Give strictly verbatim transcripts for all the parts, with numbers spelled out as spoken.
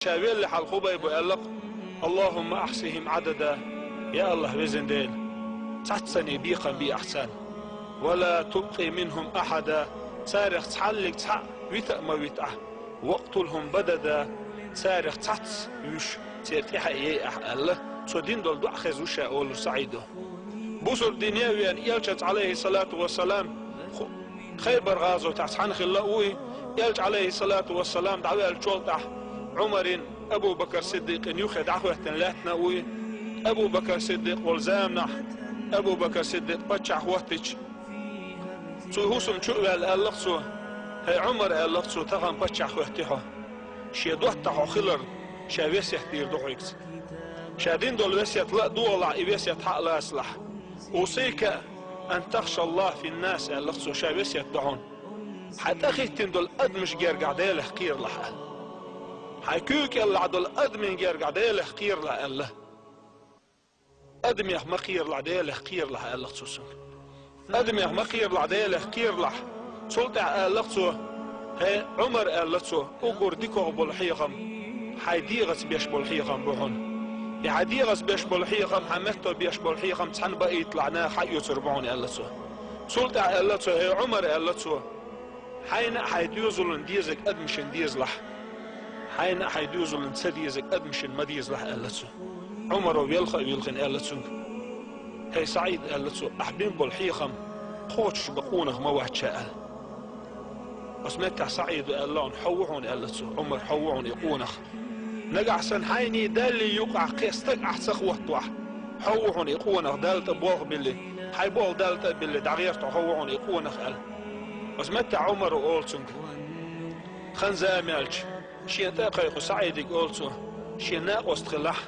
ша велли хьал Хубайба аьлла-кх: «Аллахумма ахьсихим Ӏадада». Я АллахӀ, везан Дела, цхьаццанна бекхам бе ахь царна. «Ва ла тубкъи минхум ахьада». Царех цхьаллиг цхьаъ вита а ма вита ахь. «Вакътулхум бадада». Царех цхьацца вуьш церан тӀехьа а яй ахь аьлла, цо дина долу доӀа хезна ша олура СаӀида. Бусалба дине а веана, Элчанца, Ӏалайхиссалату вассалам, ху-, Хайбар гӀазотехь цхьаьна хилла а ву и. Элча, Ӏалайхиссалату вассалам, дӀаваьллачул тӀаьхьа Ӏумарин, Абу Бакар Сиддикъин юххе дӀахӀоьттина лаьттина а ву и. Абу Бакар Сиддикъ волу заманахь, Абу Бакар Сиддикъ паччахь хӀоттича, цу хӀусам чу а ваьлла аьлла-кх цо: «ХӀей, Ӏумар, — аьлла-кх цо, — тахана паччахь хӀоьттина хьо. Шен доттагӀа хьо хиларна, ша весет дийр ду хьоьгахь. Ша дина долу весет ла а догӀалахь, и весет хьа а лацалахь. Усика ан тахша Аллаха финнас, — аьлла-кх цо, — ша весет до хьуна. Хьайн тӀехӀиттина долу адамашна гергахь Делах кхералахь», — аьлла. «Хьайн куьйга кӀелахь долу адамийн гергахь Делах кхералахь», — аьлла. «Адамех ма кхералахь, Делах кхералахь», — аьлла-кх цо цуьнга. «Адамех ма кхералахь, Делах кхералахь». Цул тӀаьхьа аьлла-кх цо: «ХӀей, Ӏумар, — аьлла цо, — уггар дикогӀа болу хьехам хьайн дегӀаца беш болу хьехам бу хьуна. И хьайн дегӀаца беш болу хьехам, хьан метто беш болу хьехам цхьаьна баийталахь, наха хьаоьцур бу хьуна», — аьлла цо. Цул тӀаьхьа аьлла цо: «ХӀей, Ӏумар, — аьлла цо, — хьайна а хьайн доьзална дезарг адамашна дезалахь. Хьайна а хьайн доьзална ца дезарг адамашна ма дезалахь», — аьлла цо. Ӏумаро велха а вилхина аьлла цуьнга: «ХӀей, СаӀид, — аьлла цо, — ахь бина болу хьехам кхочуш бан къонах ма вац ша», — аьлла. Оцу меттехь СаӀида аьлла: «Хьо ву хьуна, — аьлла цо, — Ӏумар, хьо ву хьуна и къонах. Нагахь санна хьайнийн Даллий юкъахь кхин стаг ахь ца хӀоттавахь, хьо ву хьуна и къонах, Далла тӀе болх а билли, хьайн болх Далла тӀе а билли, дӀагӀерта хьо, хьо ву хьуна и къонах», — аьлла. Оцу меттехь Ӏумаро олу цуьнга: «Тхан зама яьлча, шена тӀе а кхайкхо СаӀиде олу цо, шен накъост хилахь.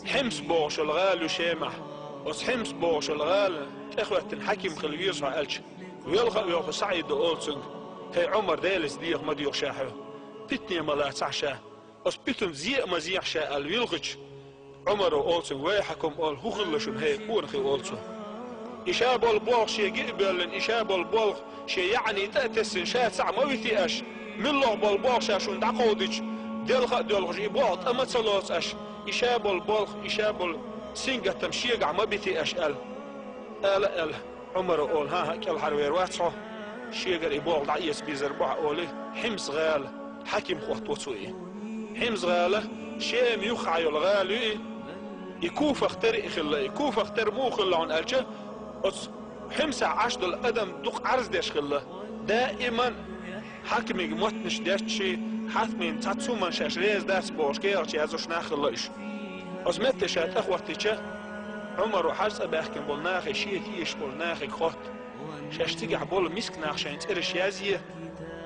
Хьимс бохуш йолу гӀала ю Шемахь. Оцу Хьимс бохуш йолу гӀала тӀехӀоьттина хьаькам хила веза хьо», — аьлча, велха а воьлхуш СаӀида олу цуьнга: «ХӀей, Ӏумар, Делаца деха ма доьху ша хьоьга. Питане ма лацахь ша. Оцу питанца зе а ма зехьа ша», — аьлла вилхича, Ӏумаро олу цуьнга: «Вайхьакум, — олу, — хӀун хилла шуна, хӀей, къонахий?» — олу цо. «И ша болу болх шен гиъ а боьллина, и ша болу болх шен яӀни тӀе а тесна, ша цхьаъ ма витий аш. МуьлххагӀа болу болх ша шуна дӀакховдича, делха а доьлхуш, и болх тӀе ма ца лоцу аш. И ша болу болх, и ша болу сингаттам шегахь ма битий аш», — аьлла. Ала а аьлла, Ӏумаро олу: «ХӀан-хӀа, кӀелхьарвер вац хьо. Шегара и болх дӀаэца безар бу хьан», — олий, Хьимс-гӀала хьаькам хӀоттаво цо и. Хьимс-гӀала Шема юххехь йолу гӀала ю и. И Куфах тера а хилла, и Куфах тера муха хилла хьуна аьлча, оцу Хьимсехь Ӏаш долу адам дукха Ӏарз деш хилла. Даиман хьаькамийн меттанаш детташ, хьаькамийн цхьацца хӀуманна шаьш реза дац бохуш кехаташ яздеш нах хилла уьш. Оцу метте ша тӀехӀоттича, Ӏумаро хьажа цӀа баьхкина болу нахе, шен тешаш болу нахе хотту: «Шаьш цигахь болу миска нах шайн цӀераш язъе,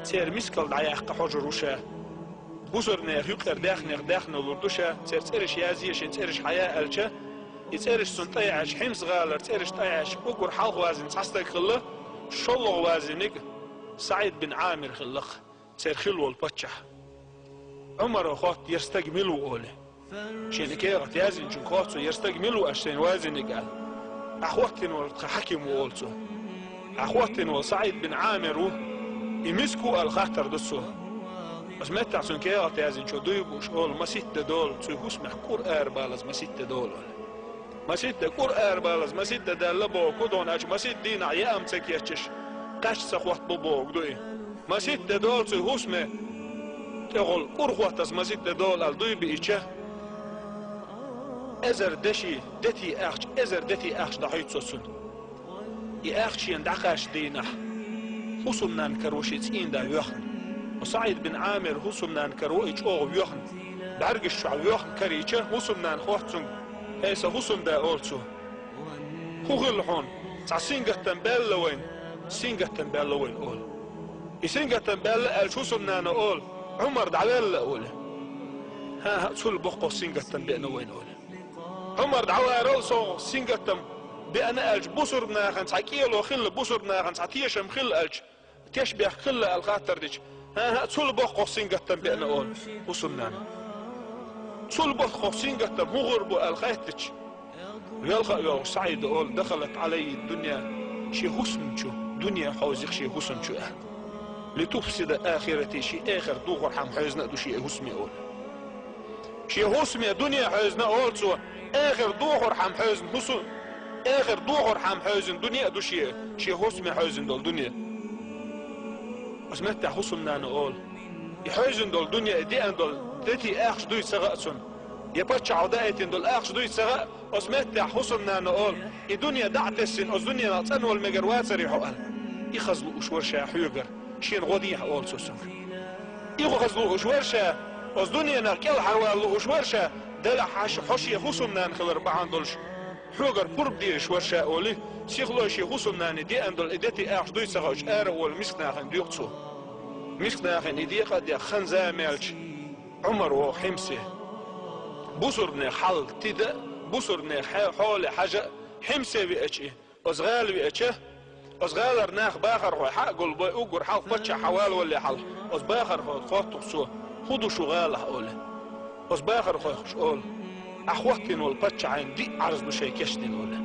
церан мискалла дӀаяккха хьожур ву ша. Бусалба нехан юкъара даьхнех даьхна лур ду ша, церан цӀераш язъе, шайн цӀераш хьая», — аьлча, и цӀераш цунна тӀе а Ӏаьш, Хьимс-гӀалара цӀераш тӀе а Ӏаьш, уггар хьалха вазвина цхьа стаг хилла, шолгӀа вазвинарг СаӀид бин Ӏамир хилла-кх, церан хилла волу паччахь. Ӏумаро хотту: «ХӀара стаг мила ву?» — олий. Шена кехат яздинчуьнга хотту цо: «ХӀара стаг мила ву аша сайна вазвинарг?» — аьлла. «Ахь хӀоттийна волу тхан хьаькам ву», — олу цо. «Ахь хӀоттийна волу СаӀид бин Ӏамир ву. И миска ву?» — аьлла хаттар ду цо. Оцу меттехь цуьнан кехат яздинчо дуй бууш олу: «Масийтта де долу, цуьнан хӀусамехь кӀур арабалаза масийтта де долу», — олу. Масийтта де, кӀур арабалаза масийтта де даьлла боху, кху догӀна аьлча масийтта дийнахь яа-м ца кечъеш, кхаьчча ца хӀоттабо бохург ду и. Масийтта де долу цуьнан хӀусаме тӀехула кӀур хӀоттаза масийтта де долу», — аьлла дуй биъча, эзар деши, дети ахча, эзар дети ахча дӀахьуьйту цо цунна. И ахча шена дӀакхаьчча дийнахь, хӀусамнанна каро шен цӀийнда воьхна. Ва СаӀид бин Ӏамир хӀусамнанна каро и чӀогӀа воьхна. БӀаьргаш чохь воьхна карийча, хӀусамнана хотту цуьнга: «ХӀей, сан хӀусамда, — олу цо, — хӀун хилла хьуна? Цхьа сингаттам баьлла вайна?» «Сингаттам баьлла вайна», — олу. «И сингаттам баьлла», — аьлча, хӀусамнана олу: «Ӏумар дӀаваьлла», — олу. «ХӀан-хӀа, цул боккхагӀа сингаттам беана вайна», — олу. «Ӏумар дӀаварал сов сингаттам беана», — аьлча, бусурба нахана цхьа кӀело хилла, бусурба нахана цхьа тешам хилла аьлча, тешбехк хилла аьлла хаттар дича: «ХӀан-хӀа, цул боккхагӀа сингаттам беана», — олу хӀусамнана. «Цул боккхагӀа сингаттам хӀун гӀур бу?» — аьлла хаттар дича, велха а воьлхуш СаӀида олу: «Дахалат Ӏалаййа дунья», шен хӀусамчу дуьне хьовзийх шен хӀусамчу аьлла. «Литуфсида ахирати», шен эхарт духархьама хьевзина а ду шен и хӀусаме олу. Шен хӀусаме дуне хьевзина, олу цо, эхар дохорхьама хьевзина хӀусу-, эхар дохорхьама хьевзина дуне а ду шен, шен хӀусаме хьевзина долу дуне. Оцу меттехь хӀусамнана олу: «И хьевзина долу дуне, и деана долу дети ахча дуй ца хаьа цунна, я паччахьо даийтина долу ахча дуй ца хаьа». Оцу меттехь хӀусамнана олу: «И дуне дӀа а тесна, оцу дуьненах цӀанвала мегар вацара хьо», — аьлла. И хаза лууш вара ша хьоьгара, шена гӀо дехьа, олу цо цуьнга. И хаза лууш вара ша, оцу дуьненах кӀелхьарвала лууш вара ша, делахь хьаша хьо шен хӀусамнана хилар бахьана долуш, хьоьгара пурба дезаш вара ша, олий, сихлой шен хӀусамнана деана долу и дети ахча дуй ца хаьа, ара а волу мисканахана доьху цо. Мисканахана и декъа а дехна, хан-зама яьлча, Ӏумар воху Хьимсе. Бусурбанех хьал тида а, бусурбанех хье-, хьоле хьажа а Хьимсе веача и, оцу гӀала веача, оцу гӀалара нах, бахархой хьа а гулбой, уггар хьалха паччахь хьавалавалале хьалха, оцу бахархойга хоттуш цо: «ХӀун ду шу гӀалахь?» — олий. Оцу бахархойх уьш олу: «Ахь хӀоттийна волу паччахьан диъ Ӏарз ду шайн кечдина», — олий.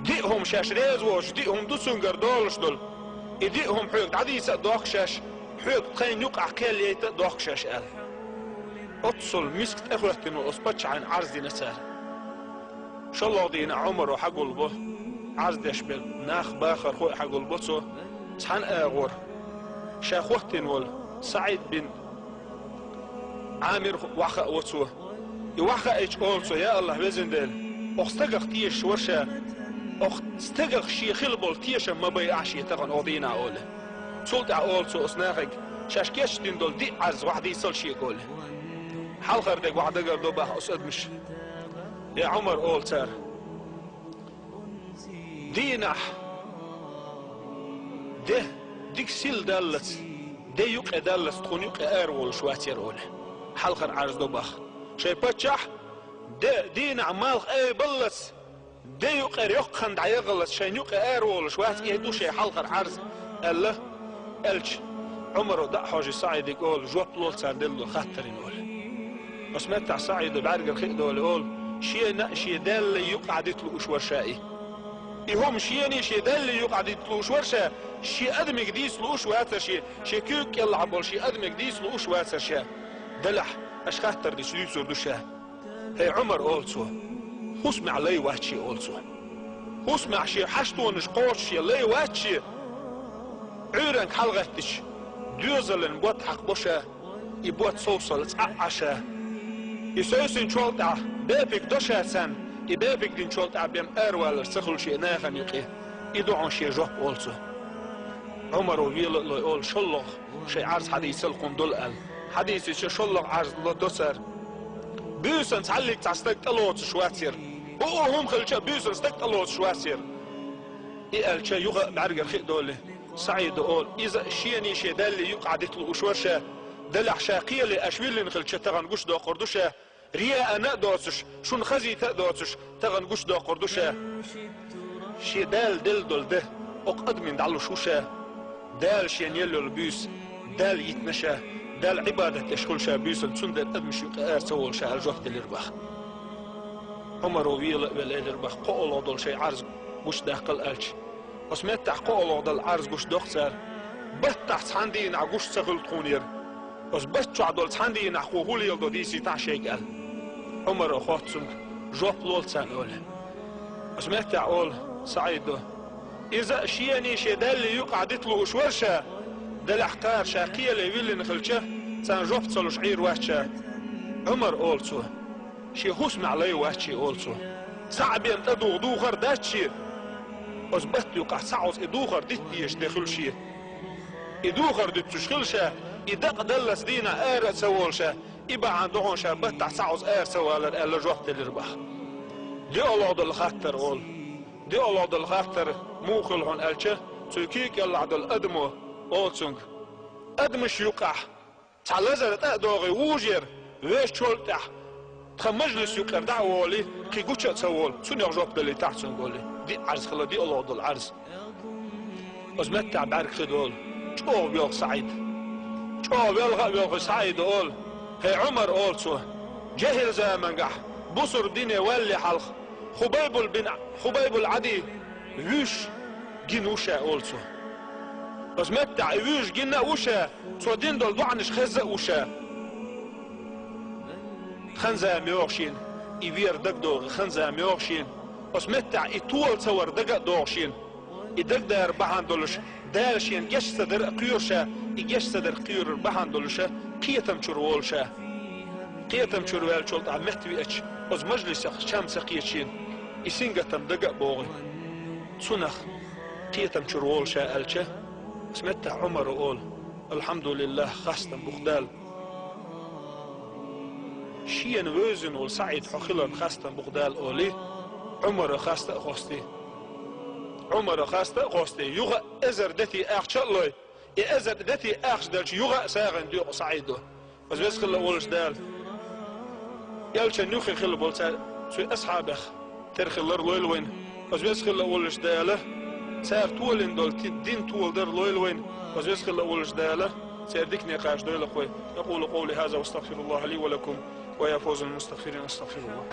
«Диъ хӀума шаьш реза воцуш, диъ хӀума ду цуьнгара долуш долу. И диъ хӀума хьоьга дӀадийца а дохку шаьш, хьоьга тхайна юкъахь кхел яйта а дохку шаьш», — аьлла. Оццул миска тӀехӀоьттина волу оцу паччахьан Ӏарз дина цара. ШолгӀа дийнахь Ӏумаро хьагулбо, Ӏарз деш берг нах, бахархой а хьагулбо цо, цхьана агӀор ша хӀоттийна волу СаӀид бин Ӏамир вахахао цо. И вахахаийча олу цо: «Я АллахӀ, Везан Дела, окху стагах тешаш вара ша, окху стагах шен хила болу тешам ма байъахь шен тахана окху дийнахь», — олий. Цул тӀаьхьа олу цо оцу нахе: «Шаьш кечдина долу диъ Ӏарз вахьа дийцал шега», — олий. Хьалхара дерг вахьа дагардо боху оцу адамаша. «Я Ӏумар, — олу цара, — дийнахь де дика сила даллалц, де юкъе даллалц тхуна юкъе араволуш вацара», — олий. Хьалхара Ӏарз до боху: «Шайн паччахь де дийнахь малх айбаллалц, де юкъера йоккха хан дӀаягӀаллалц шайна юкъе араволуш вац, и ду шайн хьалхара Ӏарз», — аьлла. Аьлча, Ӏумаро дӀа а хьожий СаӀиде олу: «Жоп лол цара делла долу хаттарна», — олий. Оцу меттехь СаӀида бӀаьргара хи а долий олу: «Шена а, шен Далла юкъахь дита лууш вара ша и. И хӀума шена а, шен Далла юкъахь дита лууш вара ша, шен адамига дийца лууш вацара ша, шен куьйга кӀелахь болу шен адамига дийца лууш вацара ша. Делахь, аша хаттар дича дуьйцур ду ша». «ХӀей, Ӏумар, — олу цо, — хӀусамехь лай вац шен», — олу цо. «ХӀусамехь шен хьаштонаш кхочуш шен лай вац шен. Ӏуьйранга хьалагӀеттича, доьзалан бод хьакхабо ша, и бод совсалла цкъа а Ӏа ша. И совсинчул тӀаьхьа бепиг до ша царна, и бепиг динчул тӀаьхьа бен аравалар ца хуьлу шен нахана юкъе. И ду хьуна шен жоп», — олу цо. Ӏумаро вела а лой олу: «ШолгӀа шайн Ӏарз хьадийцал кхунна долу», — аьлла. Хьадийцича, шолгӀа Ӏарз ло до цара. Буьйсанна цхьаллиг цхьа стаг тӀелоцуш вацара. ХӀуъу хӀума хилча а, буьйсанна стаг тӀелоцуш вацара. И аьлча, юха а бӀаьргара хи а долий, СаӀида олу: «Иза а шена а, шен Далла юкъахь дита лууш вара ша. Делахь, ша кхеле аша виллина хилча, тахана гучудоккхур ду ша. Рияъна а доцуш, шуна хазийта а доцуш, тахана гучудоккхур ду ша. Шен Дала делла долу де окху адамийн дӀалуш ву ша. Дала шена елла йолу буьйса Далла йитина ша, Далла Ӏибадат деш хуьлу ша буьйсанна, цундела адамаш юкъе ара ца волу ша», — аьлла жоп делира боху. Ӏумаро вела а велла элира боху: «КхоалгӀа долу шайн Ӏарз гучудаккхал», — аьлча. Оцу меттехь кхоалгӀа долу Ӏарз гучудоккху цара. Баттахь цхьана дийнахь гуш ца хуьлу тхунера. Оцу батта чохь долу цхьана дийнахь кхо хӀун леладо дийцийтахьа шайга аьлла. Ӏумаро хотту цуьнга: «Жоп лол царна», — олий. Оцу меттехь олу СаӀидо: «Иза а шена а, шен Далла юкъахь дита лууш вара ша, делахь кхара ша кхеле виллина хилча, царна жоп ца луш Ӏийр вац ша». «Ӏумар, — олу цо, — шен хӀусамехь лай вац шен, — олу цо, — цхьаъ бен тӀедугӀу духар дац шен. Оцу батта юкъахь цхьаъ оцу и духар дита дезаш де хуьлу шен. И духар дуьтуш хила ша, и дакъа даллалц дийнахь ара а ца волу ша, и бахьана ду хьуна ша баттахь цхьаъ оцу ара ца валар», — аьлла жоп делира боху. ДиъалгӀа долу хаттар олу. ДиъалгӀа долу хаттар муха хуьлу хьуна аьлча, цуьнан куьйга кӀелахь долу адамо олу цуьнга: «Адамаш юкъахь цхьа лазар тӀе а догӀий вужуш яра, вешачул тӀаьхьа тхан мажлис юкъара дӀа а волий, кхин гуча а ца волу, цунах жоп далийтахьа цуьнга», — олий. Диъ Ӏарз хилла, диъалгӀа долу Ӏарз. Оцу меттехь бӀаьрг хи долу, чӀогӀа воьлху СаӀид. ЧӀогӀа велха а воьлхуш СаӀида олу: «ХӀей, Ӏумар, — олу цо, — жехӀил замангахь, бусурба дине валале хьалха, Хубайбул бин, Хубайбул Ӏади вуьйш гина ву ша», — олу цо. «Оцу меттехь и вуьйш гина а ву ша, цо дина долу доӀанаш хезна а ву ша». Хан-зама йогӀу шена, и вер дагадогӀий хан-зама йогӀу шена. Оцу меттехь и тола ца вар дага а догӀу шена. И дагадара бахьана долуш, Дала шена гечдар а кхоьру ша, и гечдар кхоьрура бахьана долуша кхетам чуьра волу ша. Кхетам чуьра ваьллачул тӀаьхьа метта веача, оцу мажлисех чам ца кхета шена, и сингаттам дага а богӀий. Цунах кхетам чуьра волу ша аьлча, оцу меттехь Ӏумара олу: «Алхьамдулиллах, хастам бу-кх Далла. Шена вевзина волу СаӀид хьо хиларна хастам бу-кх Далла», олий, Ӏумара хаста а хостий. Ӏумара хаста а хостий, юха а эзар дети ахча а лой, и эзар дети ахча делча юха а сагӀина доькъу СаӀидо. Оцу веза хилла волуш Дала, элчанна юххе хилла болу цара, цуьнан асхьабех тера хилар лойла вайна. Оцу веза хилла волуш Дала, цара толийна долу ти-, дин толадар лойла вайна. Оцу веза хилла волуш Дала, церан дикане кхачадойла-кх вай. أقول قولي هذا وأستغفر الله لي ولكم، ويا فوز المستغفرين، أستغفر الله.